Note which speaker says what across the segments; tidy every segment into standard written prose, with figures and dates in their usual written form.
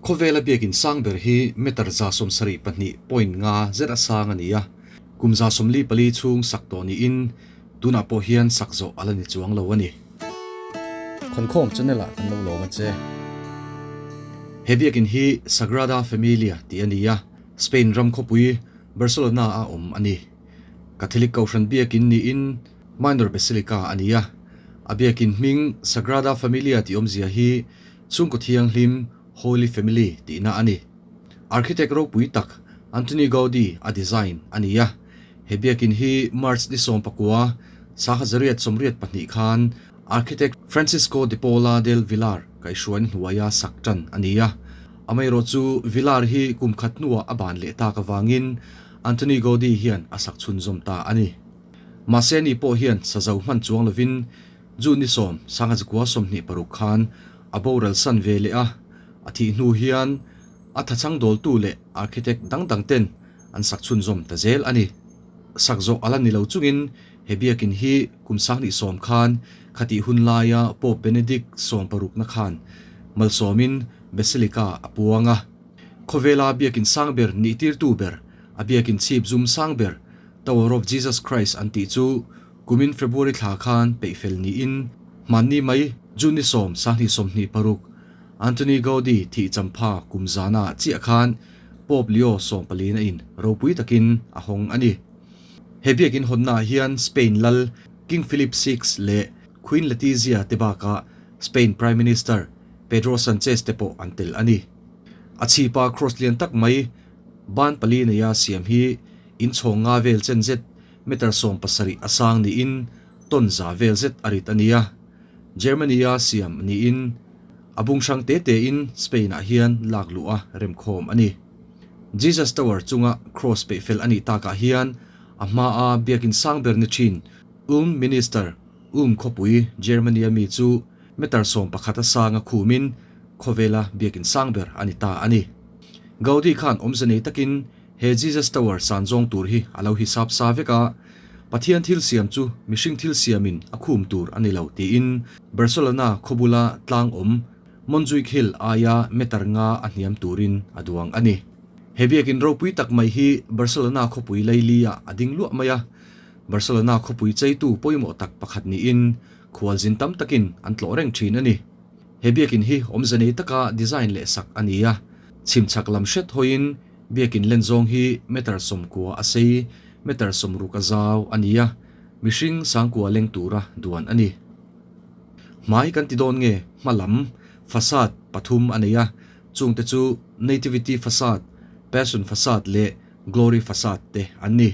Speaker 1: Khawvela biakin sang ber hi meter 72.5 zet a sang a ni a, kum 144 chhung sak tawh niin tunah pawh hian sak zawh a la ni chuang lo a ni. Khawnkhawm channel ah kan lo lawm a che. He biakin hi Sagrada Familia tih a ni a, Spain ram khawpui Barcelona a awm a ni. Catholic Kohhran biakin niin Minor Basilica a ni a, a biakin hming Sagrada Familia tih awmzia hi Chhungkaw Thianghlim, Holy Family, tihna a ni. Architect ropui tak Antoni Gaudi a design a ni a, he biakin hi March ni 19, 1982 khan Architect Francisco de Paula del Villar kaihhruain hnuaia sak tan a ni a. Amaherawh chu Villar hi kum khat hnuah a ban leh tak avangin Antoni Gaudi hian a sak chhunzawm ta a ni. Mahse ni pawh hian sazo hman chuang lovin June ni 10, 1926 khan a boral san ve leh a, a thih hnu hian a thachang dawltu leh architect dang dang ten an sak chhunzawm ta zel a ni. Sak zawh a la ni lo chungin he biakin hi kum 2010 khan khatih hun laia Pope Benedict 16na khan malsawmin Basilica a puang a. Khawvela biakin sang ber nih tirtu ber, a biakin chhip zum sang ber Tower of Jesus Christ an tih chu kumin February thla khan peihfel niin hmanni mai June ni 10, 1926 Antoni Gaudi thih champha kum zana chiah khan Pope Leo 14 a in ropui takin a hawng a ni. He biakin hawnnaah hian Spain lal King Philip VI leh Queen Letizia te bakah Spain Prime Minister Pedro Sanchez te pawh an tel a ni. A chhipa cross lian tak mai ban pali neia siam hi inchhawng nga vel chen zet meter 70 a sang niin ton za vel zet a rit a ni a. Germany-a siam niin a bung hrang te tein Spain-ah hian lak luh a remkhawm a ni. Jesus Tower chunga cross peihfel a nih takah hian a hmaa biakin sang ber ni thin Ulm Minister Ulm khawpui Germany-a mi chu meter 11 a sang a khumin khawvela biakin sang ber a ni ta a ni. Gaudi khan awmze nei takin he Jesus Tower san zawng tur hi a lo hisap sa vek a, Pathian thil siam chu mihring thil siamin a khum tur a ni lo tiin Barcelona khawbula tlang awm Montjuic Hill aia meter nga a hniam turin a duang a ni. He biakin ropui tak mai hi Barcelona khawpui laili-ah a ding luah mai a, Barcelona khawpui cheitu pawimawh tak pakhat niin khualzin tam takin an tlawh reng thin a ni. He biakin hi awmze nei taka design leh sak a ni a, chhimchhak lam hret hawiin biakin len zawng hi meter 90 a sei, meter 60 a zau a ni a, mihring 9000 leng tura duan a ni. Hmai kan ti dawn nge hma lam facade pathum a nei a, chungte chu Nativity facade, Passion facade leh Glory facade te an ni.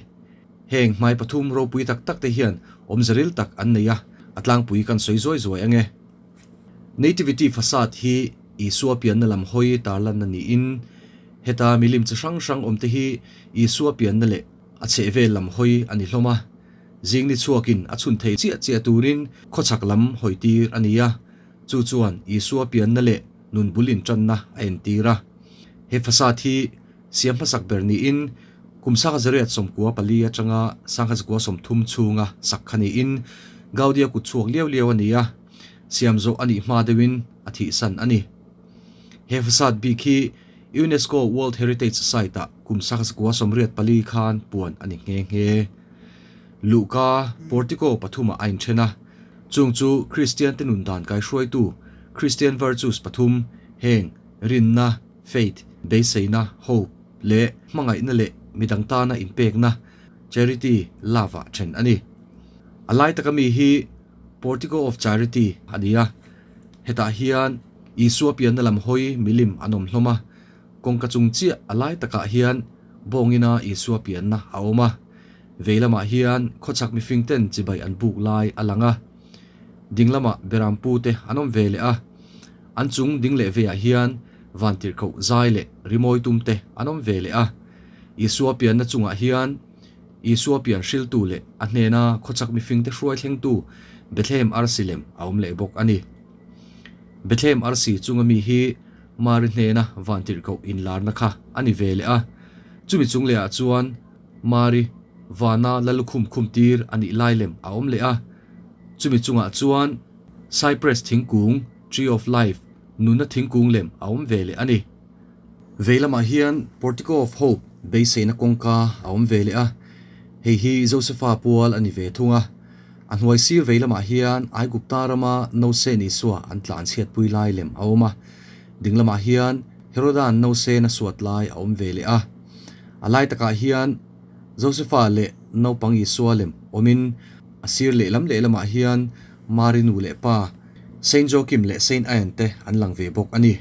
Speaker 1: Heng hmai pathum ropui tak tak te hian awmze ril tak an nei a, a tlangpui kan sawi zuai zuai ange. Nativity facade hi Isua pianna lam hawi tarlanna niin heta milim chi hrang hrang awm te hi Isua pianna leh a chhehvel lam hawi a ni hlawm a. Zing ni chhuakin a chhun thei chiah chiah turin khawchhak lam hawi tir a ni a, chu chuan Isua pianna leh nun bul intanna a entir a. He facade hi siam hmasak ber niin kum 1994 atanga 1930 chhunga sak kha niin Gaudia kut chhuak liau liau a ni a, siam zawh a nih hma deuhin a thihsan a ni. He facade bik hi UNESCO World Heritage Site-ah kum 1984 khan puan a ni nghe nghe. Luhka portico pathumah a inthen a, chung chu Kristian te nun dan kaihruaitu Christian Virtues pathum heng rinna, faith, beiseina, hope, leh hmangaihna leh midang tana inpekna, charity, love-ah then a ni. A lai taka mi hi Portico of Charity a ni a, hetah hian Isua pianna lam hawi milim an awm hlawm a, kawngka chung chiah a lai takah hian bawngina Isua pianna a awm a, vei lamah hian khawchhak mifing ten chibai an buk lai a lang a, ding lamah berampu te an awm ve leh a, an chung ding leh veiah hian vantirhkoh zai leh rimawi tum te an awm ve leh a, Isua pianna chungah hian Isua pian hriltu leh a hnena khawchhak mifing te hruai thlengtu Bethlehem arsi lem a awm leh bawk a ni. Bethlehem arsi chunga mi hi Mari hnena vantirhkoh inlarna kha a ni ve leh a, chumi chung lehah chuan Mari vana la lukhum khum tir a nih lai lem a awm leh a, chumi chungah chuan Cypress thingkung, Tree of Life, nunna thingkung lem a awm ve leh a ni. Vei lamah hian Portico of Hope beiseina kawngka a awm ve leh a, hei hi Josefa pual a ni ve thung a. A hnuai sir vei lamah hian Aigupta rama Nosen Isua an tlan chhiatpui lai lem a awm a, ding lamah hian Heroda'n Nosen a suat lai a awm ve leh a. A lai takah hian Josefa leh naupang Isua lem awmin a sir lehlam lehlamah hian Mari nu leh pa Saint Joachim leh Saint Anne te an lang ve bawk a ni.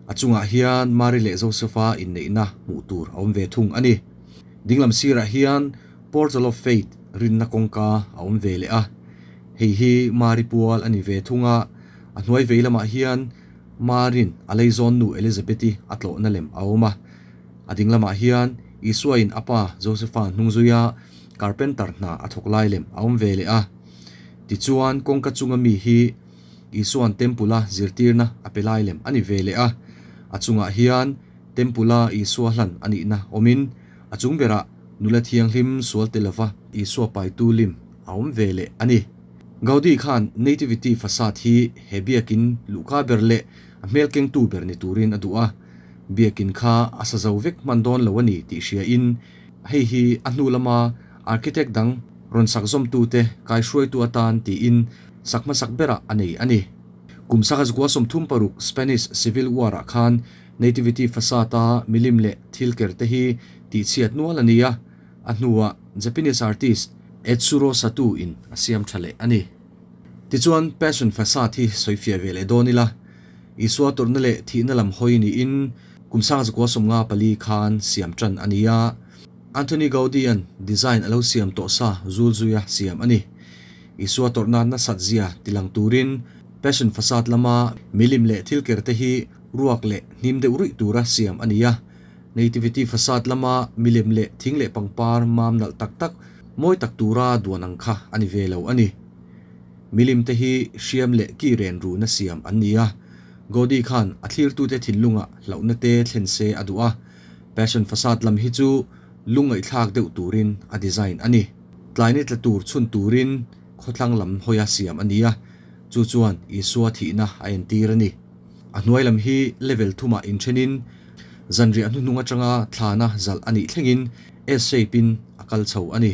Speaker 1: A chungah hian Mari leh Josefa inneihna hmuh tur a awm ve thung a ni. Dinglam sirah hian Portal of Faith rinna kawngka a awm ve leh a. Hei hi Mari pual a ni ve thung a, a hnuai vei lamah hian Marin a leizawn nu Elizabeth-i a tlawhna lem a awm a. A ding lamah hian Isuain a pa Josefa hnungzuia carpenter hna a thawk lai lem a awm ve leh a. Tichuan kawngka chunga mi hi Isua'n Temple-a zirtirna a pe lai lem a ni ve leh a, a chungah hian Temple-a Isua hlan a nihna awmin a chung berah nula thianghlim sual tel lova Isua paitu lim a awm ve leh a ni. Gaudi khan Nativity facade hi he biakin luhka ber leh a hmel kengtu ber ni turin a duh a, biakin kha a sa zo vek hman dawn lo a ni tih hriain hei hi a hnu lama architect dang rawn sak zawmtute kaihruaitu atan tiin sak hmasak berah a nei a ni. Kum saka zukua 36 Spanish Civil War-ah khan Nativity facade-a milim leh thil ker te hi tihchhiat nual a ni a, a hnuah Japanese artist Etsuro Sato in a siam tha leh a ni. Tichuan Passion facade hi sawi fiah ve leh dawn ila, Isua tawrhna leh thihna lam hawi niin kum sang zakua 54 khan siam tan a ni a, Anthony Gaudi-a'n design a lo siam tawh sa zul zuia siam a ni. Isua tawrhna nasat zia tilang turin Passion facade lama milim leh thil ker te hi ruak leh hnim deuh ruih tura siam a ni a. Nativity facade lama milem leh thing leh pangpar mam nalh tak tak mawi tak tura duan ang kha a ni ve lo a ni. Milim te hi hriam leh ki ren runa siam an ni a. Gaudi khan a thlirtute thinlungah hlauhna te thlen se a duh a. Passion facade lam hi chu lungngaihthlak deuh turin a design a ni. Tlai ni tla tur chhun turin khawthlang lam hawia siam a ni a, chu chuan Isua thihna a entir a ni. A hnuai lam hi level thumah inthenin zanriah hnuhnung atanga thlana zalh a nih thlengin S-shape-in a kal chho a ni.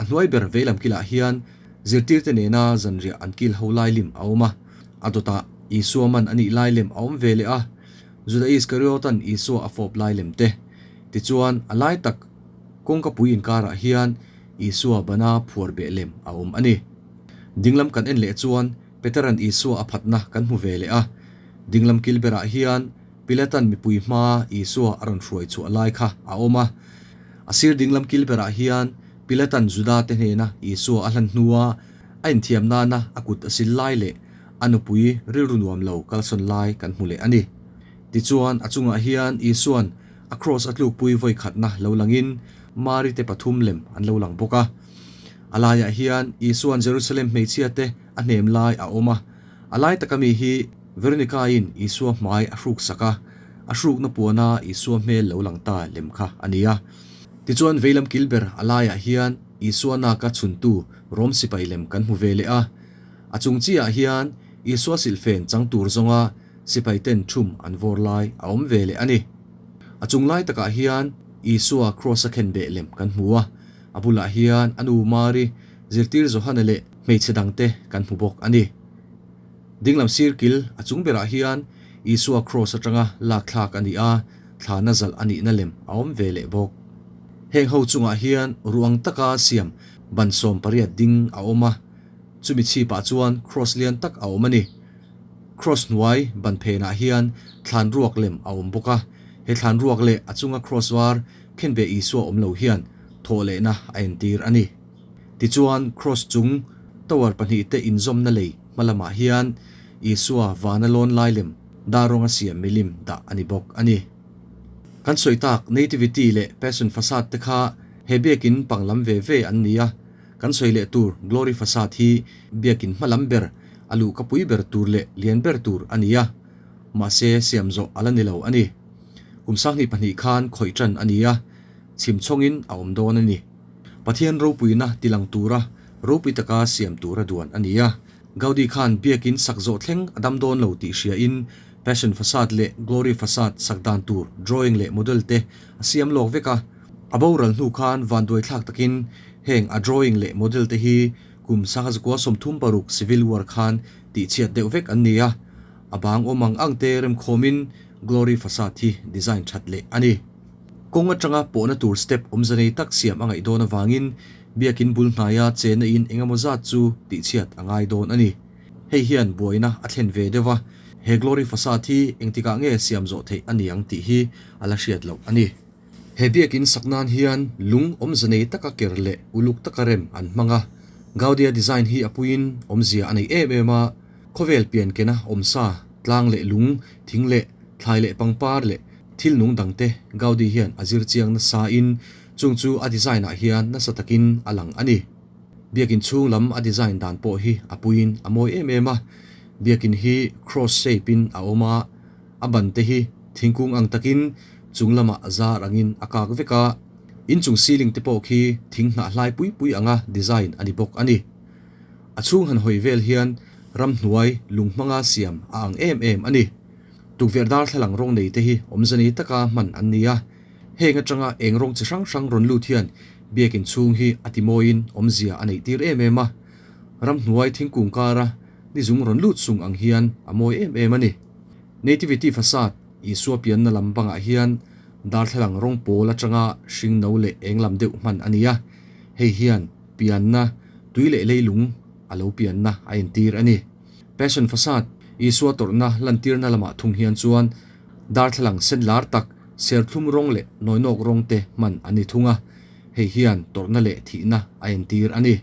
Speaker 1: A hnuai ber veilam kilah hian zirtirte nena zanriah an kil ho lai lim a awm a, a dawtah Isua man a nih lai lem a awm ve leh a, Juda Iskariotan Isua a fawp lai lem te. Tichuan, a lai tak kawngkapui inkarah hian Isua bana phuar beh lem a awm a ni. Dinglam kan en leh chuan Peteran Isua a phatna kan hmu ve leh a. Dinglam kil berah hian Pilatan mipui hmaa Isua a rawn hruai chhuah lai kha a awm a. A sir dinglam kil berah hian Pilatan Juda te hnena Isua a hlan hnua a inthiam nana a kut a sil lai leh a nupui rilru nuam lo kalsawn lai kan hmu leh a ni. Tichuan, a chungah hian Isua'n a kraws a tlukpui vawi khatna lo langin Mari te pathum lem an lo lang bawk a. A laiah hian Isua'n Jerusalem hmeichhia te a hnem lai a awm a. A lai taka mi hi Veronica-in Isua hmai a hruk sak a, a hrukna puana Isua hmel lo lang ta lem kha a ni a. Tichuan veilam kil ber a laiah hian Isua naka chhuntu Rom sipai lem kan hmu ve leh a. A chung chiah hian Isua silhfen chang tur zawnga sipai ten thum an vawr lai a awm ve leh a ni. A chung lai takah hian Isua kraws a khen beh lem kan hmu a, a bulah hian a nu Mari, zirtir Johana leh hmeichhe dangte kan hmu bawk a ni. Dinglam sir kil a chung berah hian Isua kraws atanga lak thlak a ni a, thlana zalh a nihna lem a awm ve leh bawk. Heng ho chungah hian ruang taka siam ban 18 ding a awm a, chumi chhipah chuan kraws lian tak a awm a ni. Kraws hnuai ban phenah hian thlan ruak lem a awm bawk a, he thlan ruak leh a chunga kraws var khenbe Isua awm lo hian thawh lehna a entir a ni. Tichuan, kraws chung tower pahnihte inzawmna lei hma lamah hian Isua vana lawn lai lem dar rawnga siam milim dah a ni bawk a ni. Kan sawi tak Nativity leh Passion facade te kha he biakin pang lam ve ve an ni a, Kan sawi leh tur Glory Facade hi biakin hma lam ber, a luhka pui ber tur leh lian ber tur a ni a. Mahse, siam zawh a la ni lo a ni. Kum 22 khan khawih tan a ni a, chhim chhawngin a awm dawn a ni. Pathian ropuina tilang tura ropui taka siam tura duan a ni a. Gaudi khan biakin sak zawh thleng a dam dawn lo tih hriain. Passion Facade leh Glory Facade sak dan tur drawing leh model te a siam lawk vek a. A boral hnu khan vanduai thlak takin heng a drawing leh model te hi kum 1936 Civil War khan tihchhiat deuh vek an ni a, a bang awm ang ang te remkhawmin Glory Facade hi design that leh a ni. Kawng atanga pawhna tur step awmze nei tak siam a ngaih dawn avangin biakin bul hnaia chenna in engemaw zat chu tihchhiat a ngai dawn a ni. Hei hian buaina a thlen ve deuh a, he Glory Facade hi engtikah nge siam zawh theih a ni ang tih hi a la hriat loh a ni. He biakin sak nan hian lung awmze nei taka ker leh uluk taka rem an hmang a, Gaudia design hi a puiin awmzia a nei em em a, khawvel pian kena awmsa, tlang leh lung, thing leh thlai leh pangpar leh thil nung dangte Gaudi hian a zir chiang nasa in chung chu a design ah hian nasa takin a lang a ni. Biakin chhung lam a design dan pawh hi a puiin a mawi em em a, biakin hi cross shape in a awm a, a ban te hi thingkung ang takin chung lamah zar angin a kak vek a, inchung ceiling te pawh khi thing hnah hlai pui pui anga design a ni bawk a ni. A chhung han hawi vel hian ramhnuai lung hmanga siam a ang em em a ni. Tukverh darthlalang rawng nei te hi awmze nei taka hman an ni a, heng atanga eng rawng chi hrang hrang rawn lut hian biakin chhung hi a ti mawiin awmzia a neih tir em em a, ramhnuai thingkung kara nizung rawn lut sung ang hian a mawi em em a ni. Nativity Facade, Isua pianna lam bangah hian darthlalang rawng pawl atanga hring no leh eng lam deuh hman a ni a, hei hian pianna tui leh leilung a lo pianna a entir a ni. Passion Facade, Isua tawrhna lantirna lamah thung hian chuan darthlalang sen lar tak, serthlum rawng leh nawinawk rawng te hman a ni thung a, hei hian tawrhna leh thihna a entir a ni.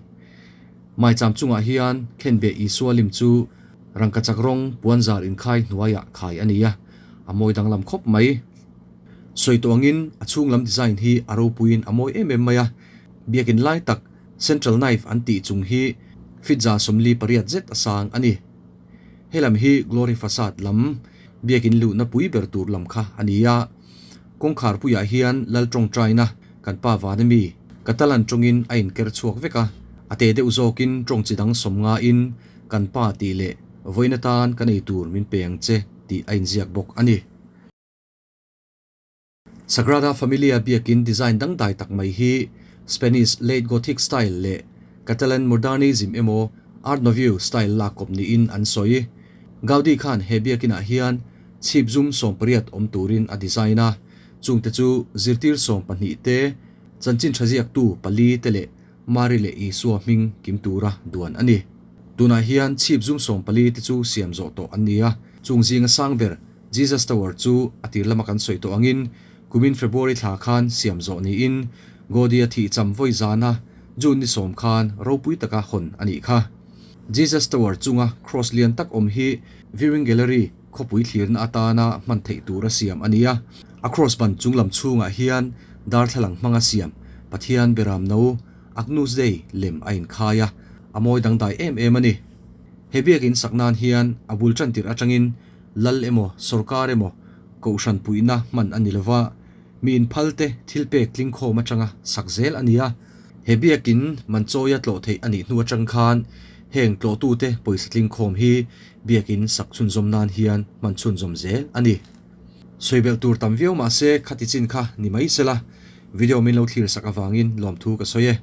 Speaker 1: Maicham chungah hian khenbeh Isua lim chu rangkachak rawng puanzar inkhai hnuaiah khai a ni a, a mawi danglam khawp mai. Sawi tawh angin a chhung lam design hi a ropuiin a mawi em em mai a, biakin lai tak Central Knife an tih chung hi feet 48 zet a sang a ni. He lam hi Glory Facade lam biakin luhna pui ber tur lam kha a ni a. Kawngkhar puiah hian Lal tawngtaina kan pa vana mi Catalan tawngin a inker chhuak vek a, a te deuh zawkin tawng chi dang sawm ngain kan pa tih leh vawiin atan kan ei tur min pe ang che tih a inziak bawk a ni. Sagrada Familia biakin design dangdai tak mai hi Spanish Late Gothic style leh Catalan Modernism emaw Art Nouveau style lak kawp niin an sawi. Gaudi khan he biakinah hian chhip zum 18 awm turin a design a, chungte chu zirtir 12 te, chanchin tha ziaktu pali te leh Mari leh Isua hming kim tura duan a ni. Tunah hian chhip zum 14 te chu siam zawh tawh an ni a, chung zinga sang ber Jesus Tower chu a tir lama kan sawi tawh angin kumin February thla khan siam zawh niin Gaudia thih cham vawi zana June ni 10 khan ropui taka hawn a nih kha. Jesus Tower chunga cross lian tak awm hi viewing gallery khawpui thlirna atana hman theih tura siam a ni a. A cross ban chung lam chhungah hian darthlalang hmanga siam Pathian Beram No, Agnus Dei lem a inkhai a, a mawi dangdai em em a ni. He biakin sak nan hian a bul tan tirh atangin Lal emaw, sorkar emaw, kohhran puihna hman a ni lova, mi inphalte thil pek tlingkhawm atanga sak zel a ni a. He biakin Manchawia tlawh theih a nih hnu atang khan heng tlawhtute pawisa tlingkhawm hi biakin sak chhunzawm nan hian hman chhunzawm zel a ni. Sawi belh tur tam viau mah se khati chin kha ni mai sela, video min lo thlir sak avangin lawmthu ka sawi e.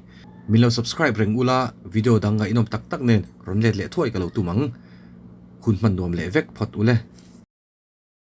Speaker 1: Min lo subscribe reng ula, video dang ngaihnawm tak tak nen rawn let leh thuai ka lo tum ang. Hun hman nuam leh vek phawt ule.